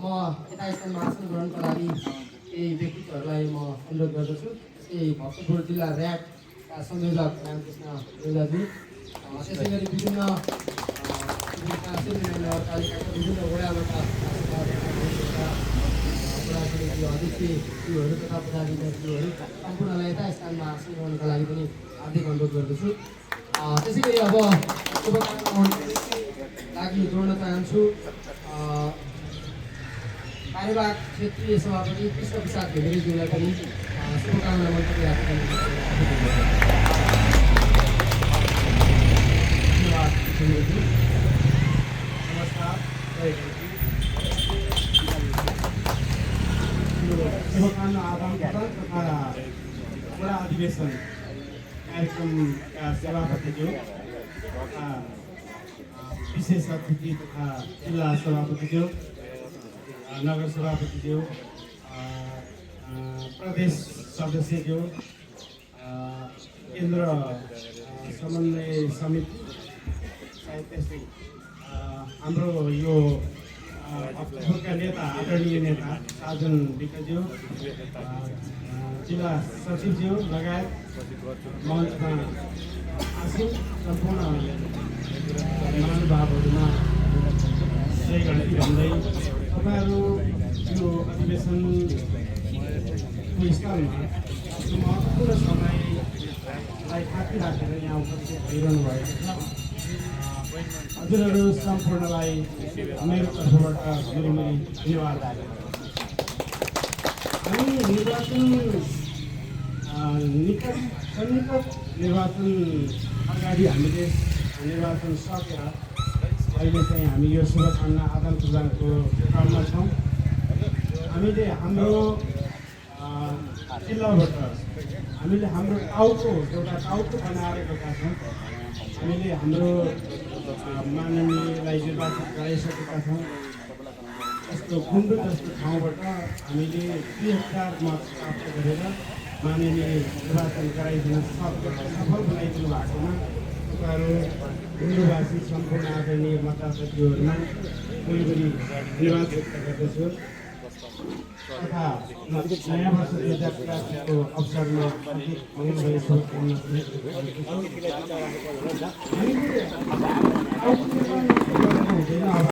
म यता स्थानमा आसन ग्रहणका लागि केही व्यक्तित्वहरूलाई म अनुरोध गर्दछु। जस्तै भक्तपुर जिल्ला ऱ्याबका संयोजक रामकृष्ण देउलाजी, त्यसै गरी विभिन्न नगरपालिकाका विभिन्न वडाबाट अध्यक्षज्यूहरू तथा पदाधिकारीज्यूहरू सम्पूर्णलाई यता स्थानमा आसन ग्रहणका लागि पनि हार्दिक अनुरोध गर्दछु। त्यसै गरी अब शुभकामनाको लागि जोड्न चाहन्छु कार्यवाहक क्षेत्रीय सभापति कृष्ण प्रसाद घिमिरेज्यूलाई पनि शुभकामना मन्तव्य राख्न नमस्कार। शुभकामना आदान प्रदान तथा वडा अधिवेशन कार्यक्रमका सभापतिज्यू तथा विशेष अतिथि तथा जिल्ला सभापतिज्यू, नगर सभापतिज्यू, प्रदेश सदस्यज्यू, केन्द्र समन्वय समिति, त्यस्तै हाम्रो यो भक्तपुरका नेता आदरणीय नेता साजन विकज्यू, जिल्ला सचिवज्यू लगायत मञ्चमा आसीन सम्पूर्ण महानुभावहरूमा जय गणेश भन्दै तपाईँहरू यो अधिवेशनको स्थलमा महत्त्वपूर्ण समयलाई थापी राखेर यहाँ उपस्थित भइरहनु भएको छ। हजुरहरू सम्पूर्णलाई मेरो तर्फबाट धेरै धन्यवाद। हामी निर्वाचन निकट निर्वाचन अगाडि हामीले निर्वाचन सकेर अहिले चाहिँ हामी यो शुभकामना आदान प्रदानको क्रममा छौँ। हामीले हाम्रो जिल्लाबाट हामीले हाम्रो टाउको एउटा टाउको बनाएर गएका छौँ। हामीले हाम्रो माननीयलाई निर्वाचित गराइसकेका छौँ। यस्तो कुण्डु जस्तो ठाउँबाट हामीले 2000 मत प्राप्त गरेर माननीय निर्वाचन गराइदिन सफल बनाइदिनु भएकोमा तपाईँहरू कुण्डुवासी सम्पूर्ण आदरणीय मतदाताज्यूहरूमा गरी धन्यवाद व्यक्त गर्दछु। तथा नयाँ वर्ष 2083 को अवसरमा मङ्गलमय शुभकामना।